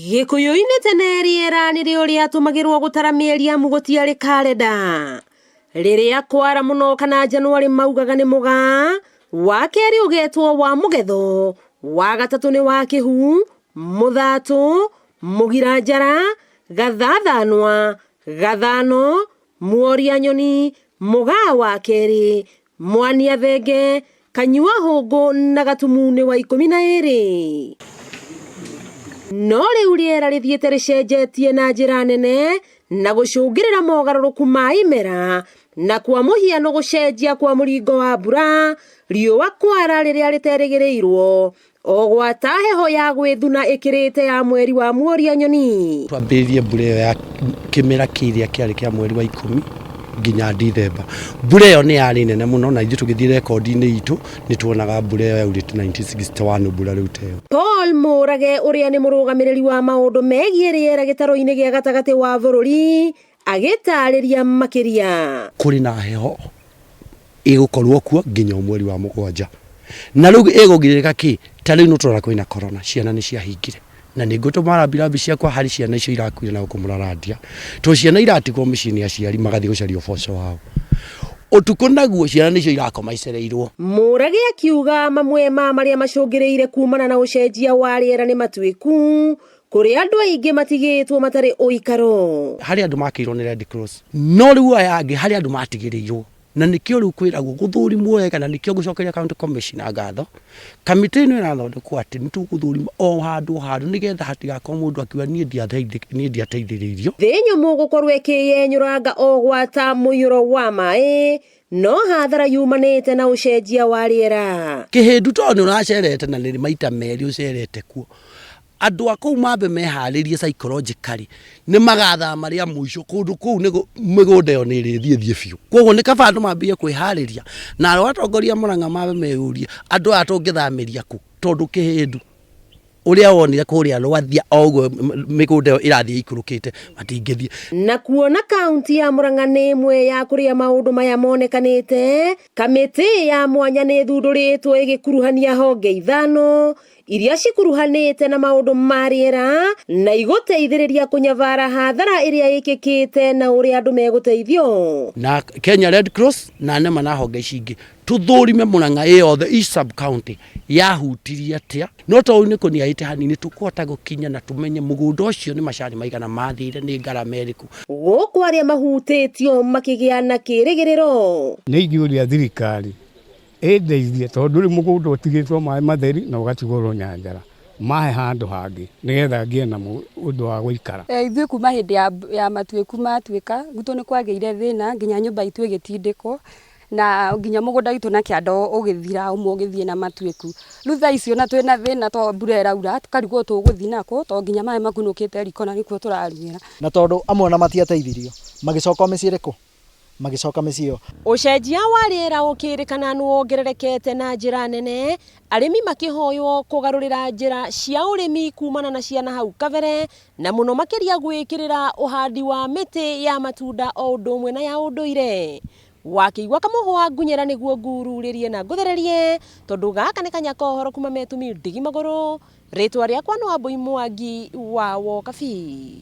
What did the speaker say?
Gĩkũyũ-inĩ tene rĩera nĩrĩo rĩatũmagĩrwo gũtara mĩeri amu gũtiarĩ karenda. Rĩrĩa kwara mũno kana Januarĩ maugaga nĩ mũgaa, wa kerĩ ũgetwo wa mũgetho, wa gatatũ nĩ wa kĩhu, mũthatũ, mũgira njara, gathathanwa, gathano, muoria nyoni, mũgaa wa kerĩ, Mwania thenge, kanyua hũngũ na gatumu nĩ wa 12. No rĩu rĩera rĩthiĩte rĩcenjetie na njĩra nene na gũcũngĩrĩra mogarũrũku ma imera na kwa mũhiano gũcenjia kwa mũringo wa mbura, riũa kwara rĩrĩa rĩterĩgĩrĩirwo, o gwata heho ya gwĩthuna ĩkĩrĩte ya mweri wa muoria nyoni. Twambĩrĩrie mbura ĩyo ya kĩmera kĩrĩa kĩarĩ kĩa mweri wa 10 nginya Dithemba. Mbura ĩyo nĩ yarĩ nene mũno na ithuĩ tũgĩthiĩ rekondi-inĩ itũ nĩ tuonaga mbura ĩyo yaurĩte 1961 mbura rĩu ta ĩyo. Paul Mũrage ũrĩa nĩ mũrũgamĩrĩri wa maũndũ megiĩ rĩera gĩtarũ-inĩ gĩa gatagatĩ wa bũrũri agĩtarĩria makĩria. Kũrĩ na heho ĩgũkorwo kuo nginya o mweri wa 7. Na rĩu ĩgũgirĩrĩka kĩ? Ta rĩu nĩtũrona kwĩna corona, ciana nĩ ciahingire. Na nĩ ngũtũma rambirambi ciakwa harĩ ciana icio irakuire na gũkũ Mũrarandia. Tondũ ciana iratigwo mĩciĩ nĩ aciari magathiĩ gũcaria ũboco wao. Ũtukũ naguo ciana nĩcio irakoma icereirwo. Mũrage akiuga mamwe ma marĩa macũngĩrĩire kumana na ũcenjia wa rĩera nĩ matuĩku, kũrĩa andũ aingĩ matigĩtwo matarĩ ũikaro. Harĩ andũ makĩirwo nĩ Red Cross, no rĩu aya angĩ harĩ andũ matigĩrĩirwo. Na nĩkĩo rĩu kwĩragwo gũthũrimwo wega, na nĩkĩo ngũcokeria county commissioner ngatho. Kamĩtĩ ĩno ĩrathondekwo atĩ nĩ tũgũthũrima o handũ o handũ nĩgetha hatigakorwo mũndũ akiuga niĩ ndiateithĩrĩirio. Thĩ nyũmũ gũkorwo ĩkĩyenyũranga o gwata mũiyũro wa maĩ, no hathara yumanĩte na ũcenjia wa rĩera. Kĩhĩndu tondũ nĩ ũracerete na nĩ maita merĩ ũcerete kuo, andũ a kũu mambe meharĩrie psychologically nĩ magathama rĩa mũico kũndũ kũu nĩ mĩgũnda ĩyo nĩ ĩrĩthiĩ thiĩ biũ. Koguo nĩ kaba andũ mambie kwĩharĩria na arĩa atongoria Murang'a mambe meyũrie andũ aya tũngĩthamĩria kũ tondũ kĩhĩndu ũrĩa wonire kũrĩa Rwathia o ũguo mĩgũnda ĩyo ĩrathiĩ ĩikũrũkĩte matingĩthiĩ. Na kuona kaunti ya Murang'a nĩ ĩmwe ya kũrĩa maũndũ maya monekanĩte, kamĩtĩ ya mwanya nĩ ĩthundũrĩtwo ĩgĩkuruhania honge ithano iria cikuruhanĩte na maũndũ ma rĩera na igũteithĩrĩria kũnyabara hathara ĩrĩa ĩkĩkĩte na ũrĩa andũ megũteithio. Na Kenya Red Cross na NEMA na honge ici ingĩ tũthũrime Murang'a ĩ yothe each sub county yahutirie atĩa no tondũ nĩ kũniarĩte hanini tũkũhota gũkinya na tũmenye mũgũnda ũcio nĩ macani maigana mathire nĩ ngarama ĩrĩkũ. Gũkũ arĩa mahutĩtio makĩgĩa na kĩrĩgĩrĩro. Nĩ ingĩũria thirikari ĩndeithie tondũ rĩu mũgũnda ũtigĩtwo maĩ matheri na ũgatigwo rũnyanjara, mahe handũ hangĩ nĩgetha ngĩe na ũndũ wa gũikara. Ithuĩ kuma hĩndĩ ya matuĩku matuĩka, gwitũ nĩ kwagĩire thĩna nginya nyũmba itũ ĩgĩtindĩkwo na nginya mũgũnda witũ na kĩanda ũgĩthira ũmwe ũgĩthiĩ na matuĩku. Rĩu thaa ici ona twĩna thĩna tondũ mbura ĩraura tũkarigwo tũgũthiĩ nakũ tondũ nginya maĩ makunũkĩte riko na nĩkuo tũrarugĩra. Na tondũ amwe ona matiateithirio, magĩcoka o mĩciĩ ĩrĩkũ? Magĩcoka mĩciĩ ĩyo. Ũcenjia wa rĩera ũkĩrĩkana nĩwongererekete na njĩra nene, arĩmi makĩhoywo kũgarũrĩra njĩra cia ũrĩmi kumana na cia nahau kabere, na mũno makĩria gwĩkĩrĩra ũhandi wa mĩtĩ ya matunda o ũndũ ũmwe na ya ũndũire. Wakĩigua kamũhwa ngunyĩra nĩguo ngururĩrie na ngũthererie, tondũ gaka nĩ kanya ka ũhoro kuma Metumi ndigi magũrũ, rĩtwa rĩakwa nĩ Wambũi Mwangi wa Wokabi.